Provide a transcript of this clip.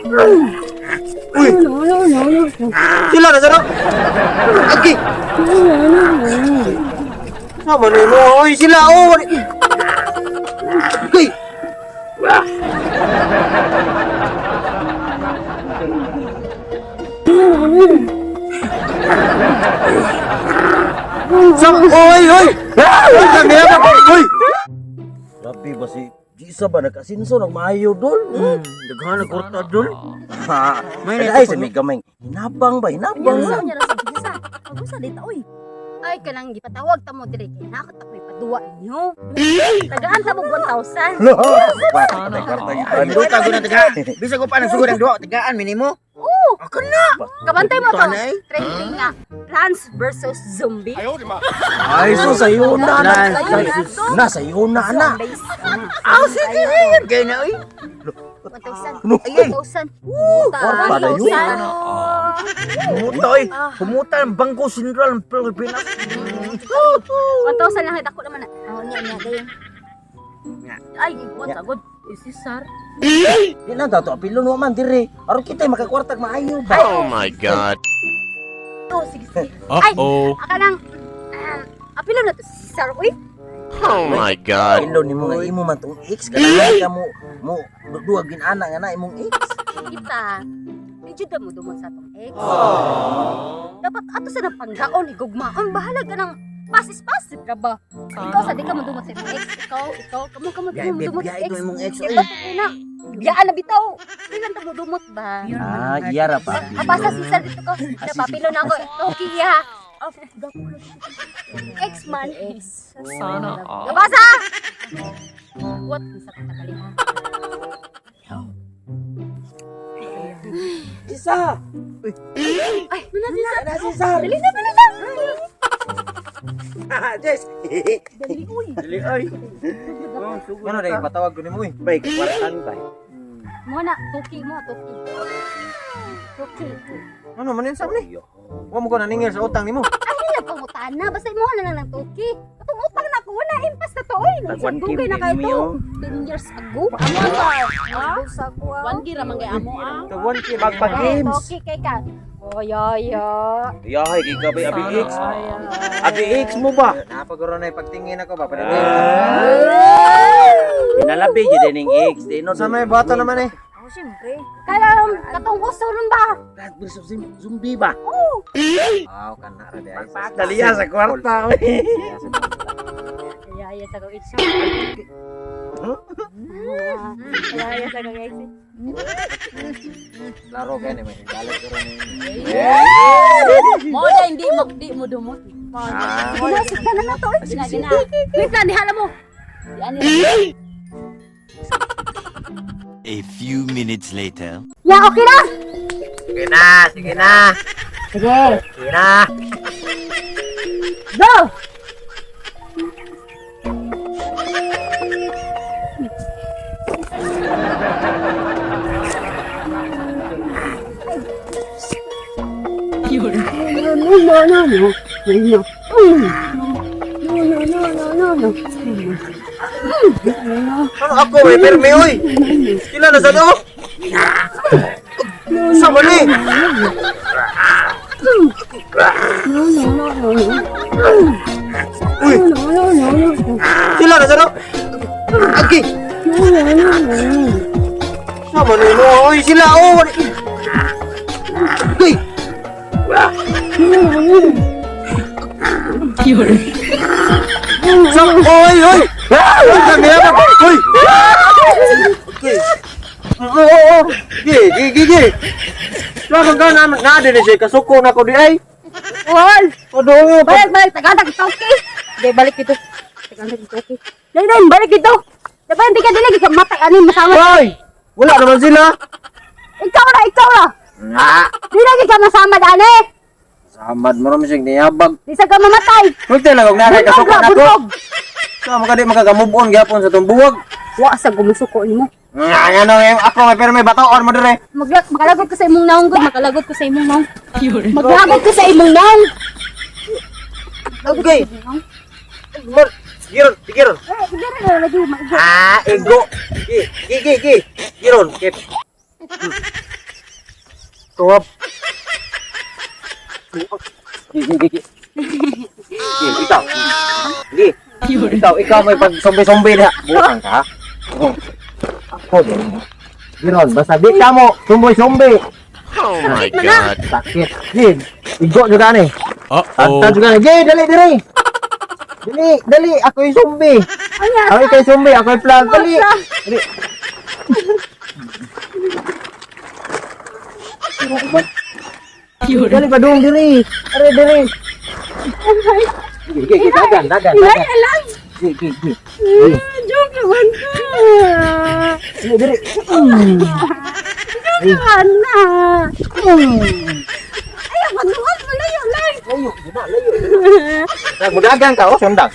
Uy! Sila na sana! Agi! Sama ni mo, oy sila oh! Agi! Sa oy oy! Uy, kami ba? Uy! Grabe ba si Gisa ba nakasinso ng maayo dol? Daghan na kwarta dol. Ha. May Ay sa may gamay. Hinabang ba hinabang Sa ha. niya ra sa bisa. Pag-usa dita oy. Ay kanang gipatawag ta mo diri kay nako ta ko'y paduwa ninyo. Tagaan ta mo 1,000. Patay kwarta gitan. Duta ko na tagaan. Bisag ko pa nang sugod ang duwa tagaan minimo. Oo. Ako na. Kabantay mo to. Tanay. Trending nga Plants versus Zombie. Ay so sayo na na. Plants Na sayo na na. Zombies. Aw sige sige kay na oy. 1,000. No. 1,000. Kwarta na yun. Humuta oy. Humuta ang Bangko Sentral ng Pilipinas. 1,000 lang dako naman na. Oh, niya niya dayon. Ay, what agad? Si Sar. Di na dato apilon wa man dire. Aron kita makakwartag maayo ba. Oh my God. Oh, sige sige. Ay, Uh-oh. aka lang apilo na to si Sar oy. Oh my God. Apilon nimo nga imo man tong ex kana ka mo mo duwag gin ana nga na imong ex. Kita. Medyo damo dumot sa atong ex. Dapat ato sa nang panggaon, igugmaon, bahala ka ng pasis pasis ra ba? Ikaw sa di ka madumot sa imong ex, ikaw, ikaw, kamo kamo di Biyahe mo madumot sa biyahe ex. ko imong ex oy. Iba na. Biyaan na bitaw. Di lang ta modumot ba? Ah, iyara pa. Apasa si Sar dito ko. Napapilo na ako. Okay ya. Ex man. Ex. Sana all. Kapasa! What? Sa katakali ha. Isa. Ay, nana si Sar. Na si Sar. Dali na, dali na. Jess. Dali, uy. Dili oy. Ano dai patawag ko nimo eh. Bay kwartan bay. Mo na, tuki mo, tuki. Tuki. Ano man yun sa ni? Wa mo ko naningil sa utang nimo. Ay, hindi na pangutan na. Basta mo na lang ng tuki. Katong utang na ko, wala impas na to, oy. Tag 1K Dugay na kayo to. oh. 10 years ago. Amo ba? Sa ko. One gira man kay amo ah. Tag 1K magpa-games. Tuki kay ka. Oy, oy, oy. Yahay kay kabay abi ex. Abi ex mo ba? Napaguro na pagtingin ako ba Ah. pwede. Pinalabi jud ning ex di no. Sa may bata naman eh. Oh, siyempre. Kaya, katong uso ron ba? Plant versus zombie ba? Aw kana ra di ay. Daliya sa kwarta. Ay, ay, sa kong ex. Ay, ay, sa kong ex. Laro kay ni may balik ko ron ni. Mo na hindi mo di mo dumot. Ah. Sige na, sige na na to. oy. Gina gina. Wait lang, dihala mo. Di ani ra. A few minutes later. Ya, okay na. Sige na, sige na. Sige. Sige na. Go! No, no, no, no, no. No, no, no, no, no, no. Ano ako may permi oy. Sila na sa do. Sa mali. No, no, no, no, no. Uy, No, no, no, no. sila na sa do. Agi. No, no, no, no. Sa mali mo oy sila oh. Uy. Sa oy oy. Uy kami ba? Uy. Okay. Oo oo. Gi gi gi gi. Laban ka na na din siya kasuko na ko di ay. Wal! Odo mo pa. Balik, balik. Tagandag ito, okay? Hindi, balik dito. Tagandag ito, okay? Dali, dali, balik dito. Diba, hindi ka dili, ka matay, ano yung masama? Hoy. Wala naman sila. Ikaw na, ikaw na. Nga. Di lagi ka masama, dani. Samad mo rin siyang niyabag. Di sa ka mamatay. Huwag tayo lang og nanay Buntog kasuko ra, na ko. buntog. Sa mga di makagamove on gyapon sa tong buwag. Wa sa gumusuko nimo. Nga nga no ako may pero may bataon mo dire. Makalagot ko sa imong naong gud, makalagot ko sa imong naong. Maglagot ko sa imong naong. Okay. Mar, giron, giron. Eh, hindi na lagi maigo. Ah, ego. Gi, gi, gi, gi. Giron, kip. Tuwap. Gi, gi, gi, gi. Gi, ikaw. Gi. Ikaw, ikaw may pag zombie-zombie na. Buang ka. Ako din. Giron, basta di ka mo zombie-zombie. Oh my God. Sakit. Gi, igo juga ni. Uh-oh. Anta juga ni. Gi, dali diri. Dali, dali, ako yung zombie. Ako yung zombie, ako yung flag. Dali. Dali. Dali pa dong diri. Are diri. Gi, gi, gi, dagan, dagan, dagan. Alam! Gi, gi, gi. Joke naman ka! Dali, diri. Joke na! Ay, magduwas mo layo lang! Layo, gina, layo. Dagan ka, oh, sundang.